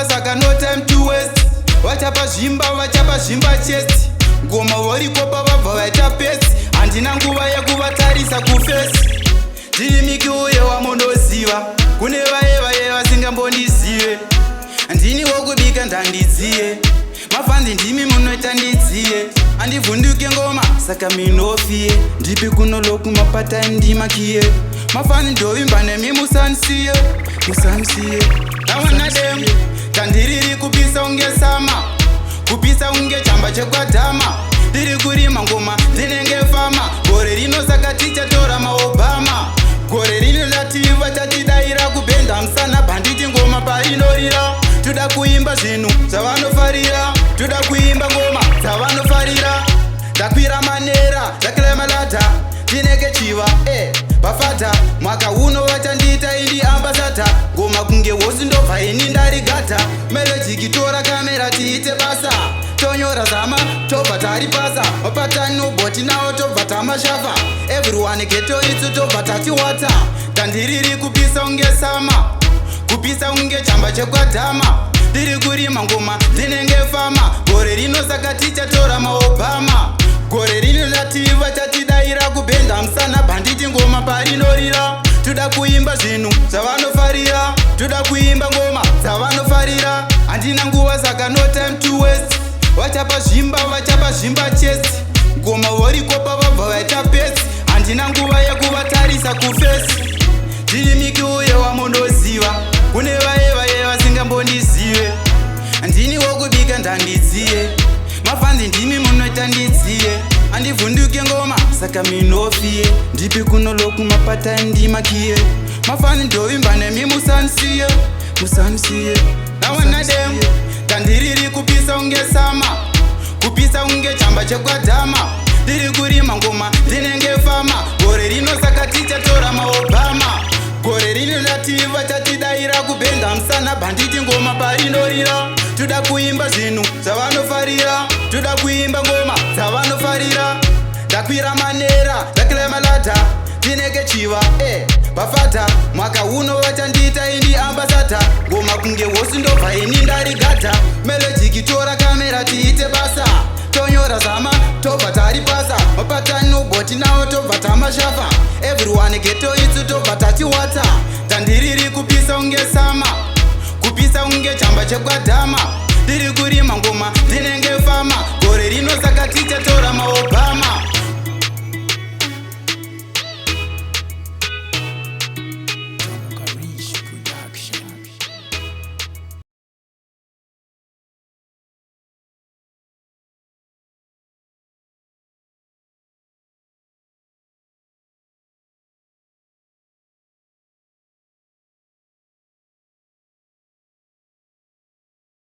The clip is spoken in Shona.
Nguva, saka no time to waste. Vachapa zvimba, vachapa zvimba chest. Ngoma vorikopa, vabva vaita paste. Handina nguva yekuvatarisa kuface. Ndini Miki uye wamunoziva. Kune vaye vaye vasingambondizive, ndini wokubika ndandidziye. Mafans, ndimi munoita ndidziye. Handivhunduke ngoma, saka minofie ndipi kunoloku mapata ndimakiye. Mafans, ndovimba nemi, musanisiye, musanisiye. Nawana dem tandiriri kupisa unge summer, kupisa unge chamba chekwadhama. Ndiri kurima ngoma, ndinenge farmer. Gore rino saka tichatora maObama. Gore rino lativa chatidayira kubhenda musana bhanditi. Ngoma parinorira, toda kuimba zvinhu zvavanofarira, toda kuimba ngoma dzavanofarira. Ndakwira manera, ndaclimba ladder, ndineke chiva bafata. Mwaka uno vachandiita ini ambassador. Ngoma kunge hosi, ndobva ini ndarigata. Melejiki, tora kamera tiite basa. Tonyora zama, tobva taripasa. Mapatanobhoti nawo, tobva tamashafa. Everyone ghetto itsu, tobva tatiwata. Tandiriri kupisa unge summer, kupisa unge chamba chekwadhama. Ndiri kurima ngoma, ndinenge farmer. Gore rino saka tichatora maObama. Gore rino lativa chatidayira kubhenda musana bhanditi. Ngoma parinorira, toda kuimba zvinhu zvavanofarira, toda kuimba ngoma dzavanofarira. Handina nguva, saka no time to waste. Vachapa zvimba, vachapa zvimba chest. Ngoma vorikopa, vabva vaita paste. Handina nguva yekuvatarisa kuface. Ndini Miki uye wamunoziva. Kune vaye vaye vasingambondizive, ndini wokubika ndandidziye. Mafans, ndimi munoita ndidziye. Handivhunduke ngoma, saka minofie ndipi kunoloku mapata ndimakiye. Mafans, ndovimba nemi, musanisiye, musanisiye. Nawana dem tandiriri kupisa unge summer, kupisa unge chamba chekwadhama. Ndiri kurima ngoma, ndinenge farmer. Gore rino saka tichatora maObama. Gore rino lativa chatidayira kubhenda musana bhanditi. Ngoma parinorira, toda kuimba zvinhu zvavanofarira, toda kuimba ngoma dzavanofarira. Ndakwira manera, ndaclimba ladder, ndineke chiva bafata. Mwaka uno vachandiita ini ambassador. Ngoma kunge hosi, ndobva ini ndarigata. Melejiki, tora kamera tiite basa. Tonyora zama, tobva taripasa. Mapatanobhoti nawo, tobva tamashafa. Everyone ghetto itsu, tobva tatiwata. Tandiriri kupisa unge summer, kupisa unge chamba chekwadhama. Ndiri kurima ngoma, ndinenge farmer. Gore rino saka tichatora